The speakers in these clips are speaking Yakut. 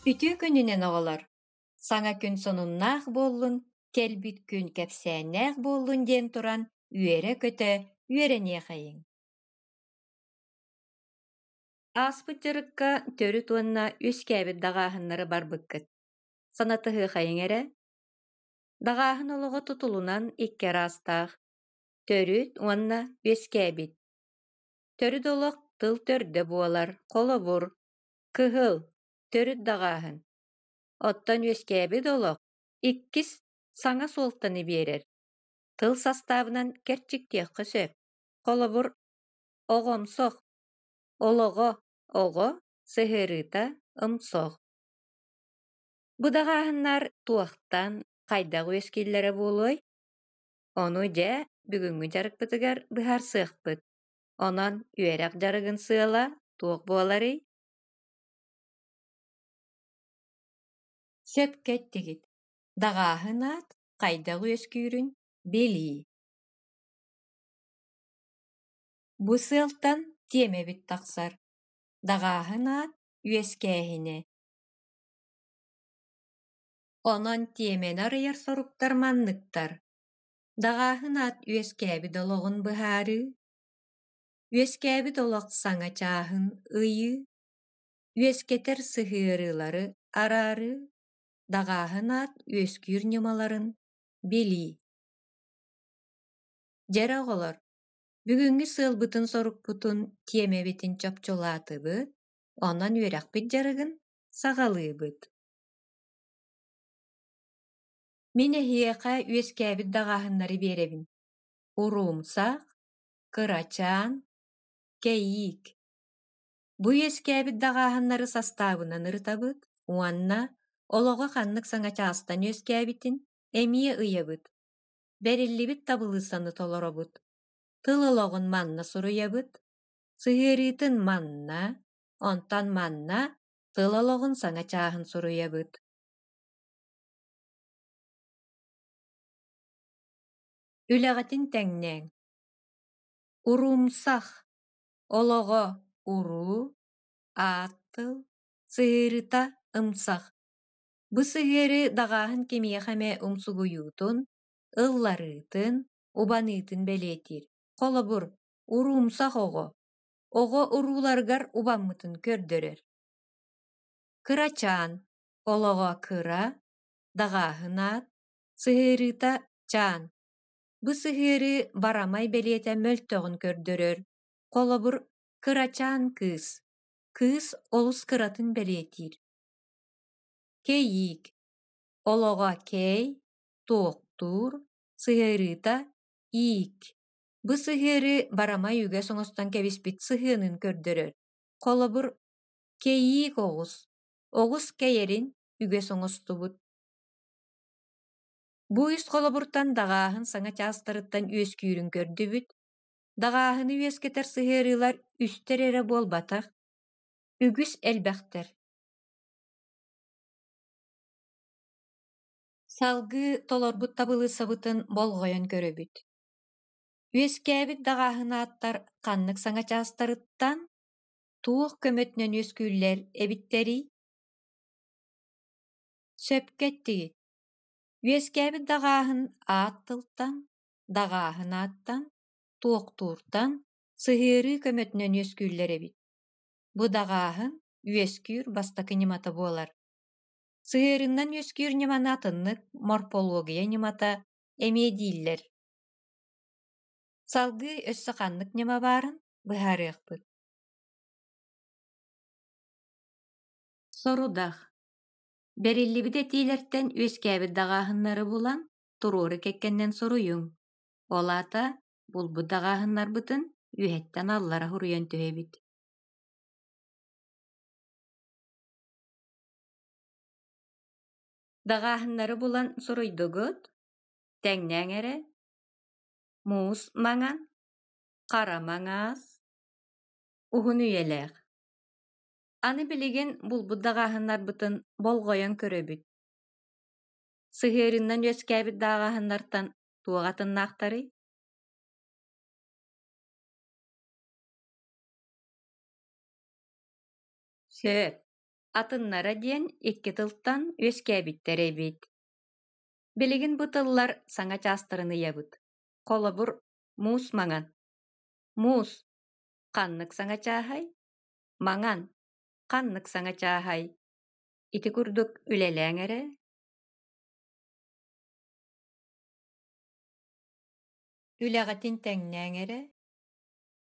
Үтүө күнүнэн оҕолор! Саҥа күн сонуннаах буоллун, кэлбит күн кэпсээннээх буоллун диэн туран үөрэ-көтө үөрэниэхэйиҥ. Ааспыт дьарыкка төрүт уонна үөскээбит даҕааһыннары барбыккыт. Санатыһыахайыҥ эрэ. Даҕааһын олоҕо тутулунан икки араастаах: төрүт уонна үөскээбит. Төрүт олох тыл төрдө буолар. Холобур, кыһыл, төрүт даҕааһын. Оттон үөскээбит олох иккис саҥа суолтаны биэрэр. Тыл састаабынан кэрчиктиэххэ сөп. Холобур, оҕомсох, олоҕо, оҕо, сыһыарыыта, ымсох. Бу даҕааһыннар туохтан, хайдах үөскүүллэрэ буолуой? Ону дьэ бүгүҥҥү дьарыкпытыгар быһаарсыахпыт. Онон үөрэх дьарыгын сыала туох буоларый? Сөпкө эттигит. Даҕааһын аат хайдах үөскүүрүн билии. Бу сыалтан тиэмэбит тахсар. Даҕааһын аат үөскээһинэ. Онон тиэмэни арыйар соруктар манныктар: Даҕааһын аат үөскээбит олоҕун быһаарыы, үөскээбит олох саҥа чааһын ыйыы, үөскэтэр сыһыарыылары араарыы, даҕааһын аат үөскүүр ньымаларын билии. Дьэрэ оҕолор, бүгүҥҥү сыалбытын-сорукпутун, тиэмэбитин чопчулаатыбыт, онон үөрэхпит дьарыгын саҕалыыбыт. Мин эһиэхэ үөскээбит даҕааһыннары биэрэбин: уруумсах, кырачаан, кэйиик. Бу үөскээбит даҕааһыннары састаабынан ырытабыт уонна олоҕо ханнык саҥа чаастан үөскээбитин эмиэ ыйабыт. Бэриллибит табылыыссаны толоробут. Тыл олоҕун манна суруйабыт, сыһыарыытын манна, онтон манна тыл олоҕун саҥа чааһын суруйабыт. Үлэҕитин тэҥнээҥ. Уруумсах, олоҕо уруу, аат тыл, сыһыарыта ымсах. Бу сыһыарыы даҕааһын кимиэхэ эмэ умсугуйуутун, ылларыытын, убаныытын бэлиэтиир. Холобур, уруумсах оҕо, оҕо урууларыгар убаммытын көрдөрөр. Кырачаан, олоҕо кыра, даҕааһын аат, сыһыарыыта чаан. Бу сыһыарыы барамай бэлиэтэ мөлтөҕүн көрдөрөр. Холобур, кырачаан кыыс. Кыыс олус кыратын бэлиэтиир. Кэйиик. Олоҕо кэй, туохтуур, сыһыарыыта иик. Бу сыһыарыы барамай үгэс оҥостон кэбиспит сыһыанын көрдөрөр. Холобур, кэйиик оҕус. Оҕус кэйэрин үгэс оҥостубут. Бу үс холобуртан даҕааһын саҥа чаастарыттан үөскүүрүн көрдүбүт. Даҕааһыны үөскэтэр сыһыарыылар үстэр эрэ буолбатах, үгүс элбэхтэр. Салгыы толорбут табылыыссабытын болҕойон көрөбүт. Үөскээбит даҕааһын ааттар ханнык саҥа чаастарыттан, туох көмөтүнэн үөскүүллэр эбиттэрий? Сөпкө эттигит. Үөскээбит даҕааһын аат тылтан, даҕааһын ааттан, туохтууртан, сыһыарыы көмөтүнэн үөскүүллэр эбит. Бу даҕааһын үөскүүр бастакы ньымата буолар. Сыһыарыннан үөскүүр ньыманы атыннык морполуогуйа ньымата эмиэ дииллэр. Салгыы өссө ханнык ньыма баарын быһаарыахпыт. Сорудах. Бэриллибит этиилэртэн үөскээбит даҕааһыннары булан, туруору кэккэннэн суруйуҥ. Ол аата булбут даҕааһыннарбытын үөһэттэн аллара суруйан түһэбит. Даҕааһыннары булан суруйдугут? Тэҥнээҥ эрэ. Муус маҥан, хара маҥаас, уһун үйэлээх. Аны билигин булбут даҕааһыннарбытын болҕойон көрөбүт. Сыһыарыннан үөскээбит даҕааһыннартан туох атыннаахтарый? Сөп. Атыннара диэн икки тылтан үөскээбиттэр эбит. Билигин бу тыллар саҥа чаастарын ыйабыт. Холобур, муус маҥан. Муус ханнык саҥа чааһай? Маҥан ханнык саҥа чааһай? Ити курдук үлэлээҥ эрэ. Үлэҕитин тэҥнээҥ эрэ.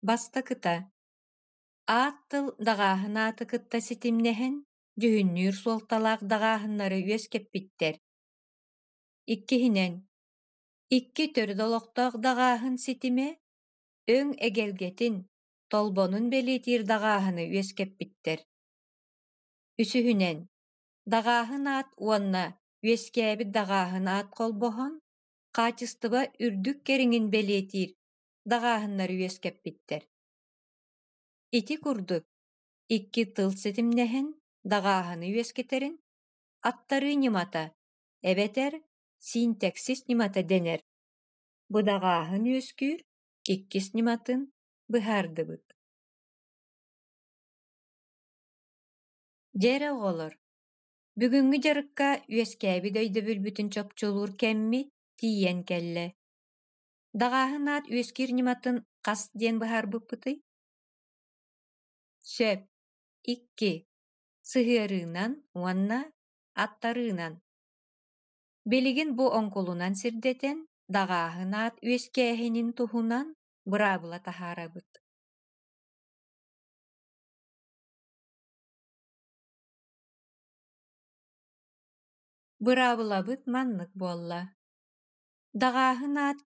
Бастакыта аат тыл даҕааһын ааты кытта ситимнэһэн дьүһүннүүр суолталаах даҕааһыннары үөскэппиттэр. Иккиһинэн, икки төрүт олохтоох даҕааһын ситимэ өҥ эгэлгэтин, толбонун бэлиэтиир даҕааһыны үөскэппиттэр. Үсүһүнэн, даҕааһын аат уонна үөскээбит даҕааһын аат холбоһон, хаачыстыба үрдүк кэриҥин бэлиэтиир даҕааһыннары үөскэппиттэр. Ити курдук икки тыл ситимнэһэн даҕааһыны үөскэтэрин аттарыы ньымата эбэтэр сиинтэксис ньымата дэнэр. Бу даҕааһын үөскүүр иккис ньыматын быһаардыбыт. Дьэ эрэ оҕолор, бүгүҥҥү дьарыкка үөскээбит өйдөбүлбүтүн чопчулуур кэммит тиийэн кэллэ. Даҕааһын аат үөскүүр ньыматын хас диэн быһаарбыппытый? Сөп. Икки. Сыһыарыынан уонна аттарыынан. Билигин бу оҥкулунан сирдэтэн даҕааһын аат үөскээһинин туһунан быраабыла таһаарабыт. Быраабылабыт маннык буолла. Даҕааһын аат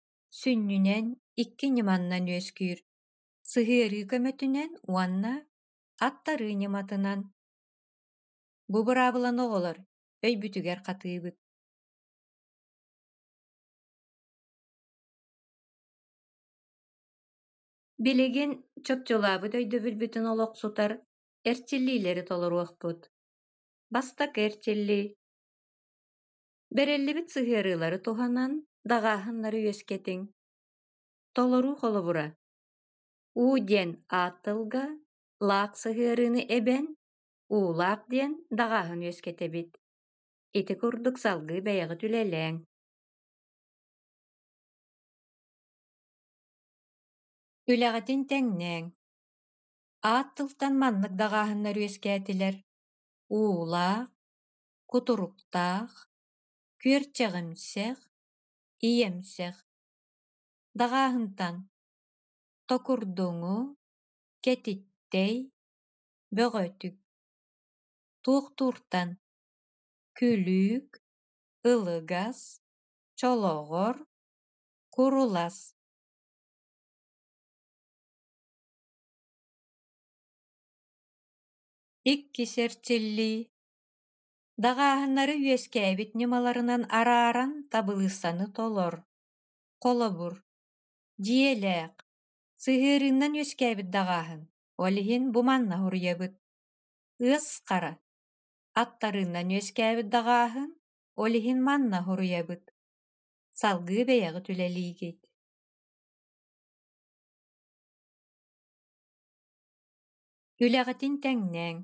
сүнньүнэн икки ньыманан үөскүүр: сыһыарыы көмөтүнэн уонна аттарыы ньыматынан. Бу быраабыланы оҕолор өйбүтүгэр хатыыбыт. Билигин чопчулаабыт өйдөбүлбүтүн олохсутар эрчиллиилэри толоруохпут. Бастакы эрчиллии. Бэриллибит сыһыарыылары туһанан даҕааһыннары үөскэтиҥ. Толоруу холобура. Уу диэн аат тылга лаах сыһыарыыны эбэн, уулаах диэн даҕааһын үөскэтэбит. Ити курдук салгыы бэйэҕит үлэлээҥ. Үлэҕитин тэҥнээҥ. Аат тылтан маннык даҕааһыннар үөскээтилэр: уулаах, кутуруктаах, күөрчэҕимсэх, ийэмсэх. Даҕааһынтан токурдуҥу, кэтиттэй, бөҕөтүк. Туохтууртан күлүүк, ылыгас, чолоҕор, курулас. Иккис эрчиллии. Даҕааһыннары үөскээбит ньымаларынан арааран табылыыссаны толор. Холобур, дьиэлээх, сыһыарыынан үөскээбит даҕааһын, ол иһин бу манна суруйабыт. Ыас хара, аттарыынан үөскээбит даҕааһын, ол иһин манна суруйабыт. Салгыы бэйэҕит үлэлиигит. Үлэҕитин тэҥнээҥ.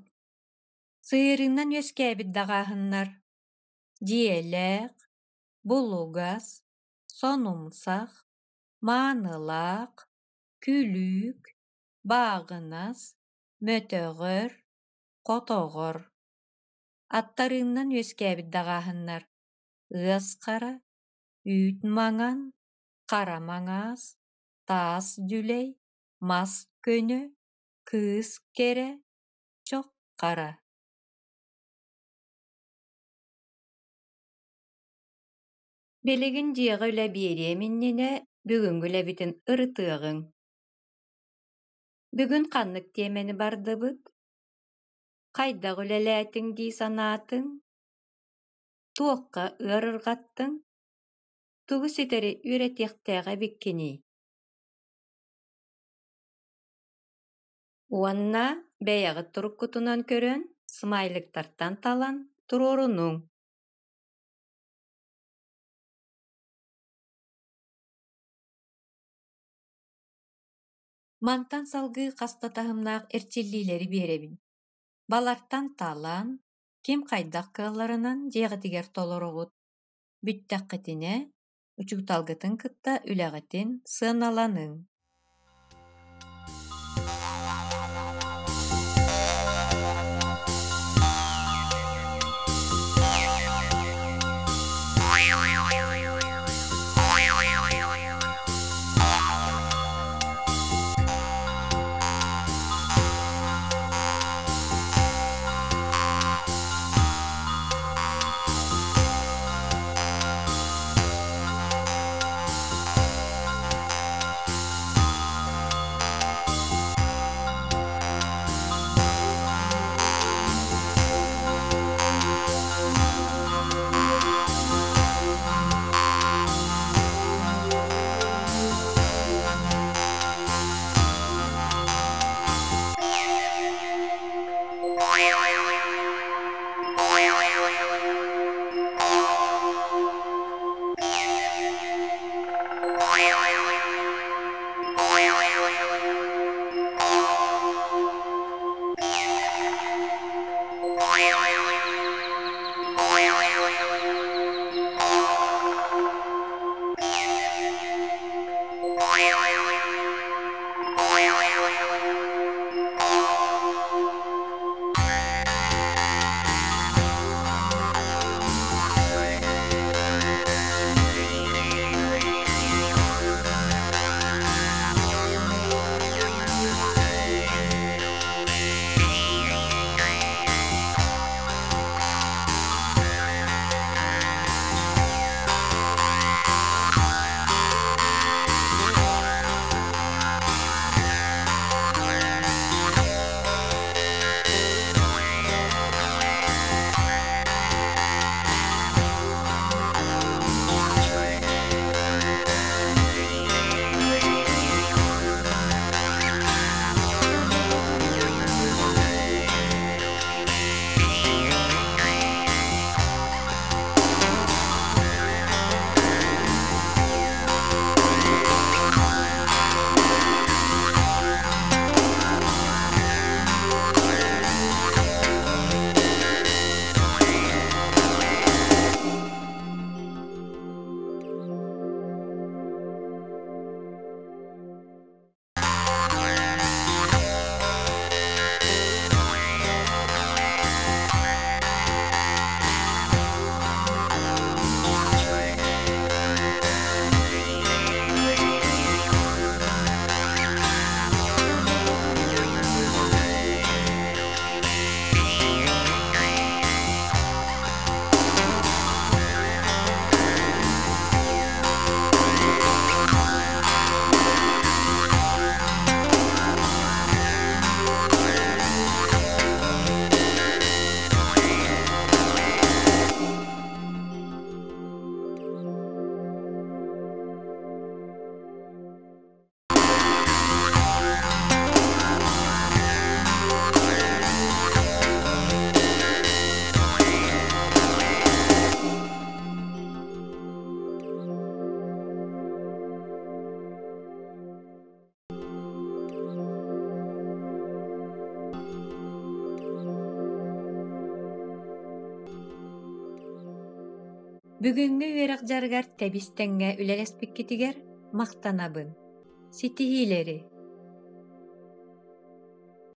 Сыһыарыынан үөскээбит даҕааһыннар: дьиэлээх, булугас, сонумсах, маанылаах, күлүүк, бааҕынас, мөтөҕөр, хотоҕор. Аттарыынан үөскээбит даҕааһыннар: ыас хара, үүт маҥан, хара маҥаас, таас дьүлэй, мас көнө, кыыс кэрэ, чох хара. Билигин дьиэҕэ үлэ биэриэм иннинэ бүгүҥҥү үлэбитин ырытыаҕыҥ. Бүгүн ханнык тиэмэни бардыбыт? Хайдах үлэлээтиҥ дии санаатыҥ? Туохха ыарырҕаттыҥ? Тугу ситэри үөрэтиэхтээх эбиккиний? Уонна бэйэҕит туруккутунан көрөн, смайликтартан талан туруорунуҥ. Мантан салгыы хас да таһымнаах эрчиллиилэри биэрэбин. Балартан талан, Ким хайдах кыалларынан дьиэҕитигэр толороҕут. Бүттэххитинэ, учууталгытын кытта үлэҕитин сыаналаныҥ. Бүгүҥҥү үөрэх дьарыгар тэбис-тэҥҥэ үлэлэспиккитигэр махтанабын. Ситиһиилэри!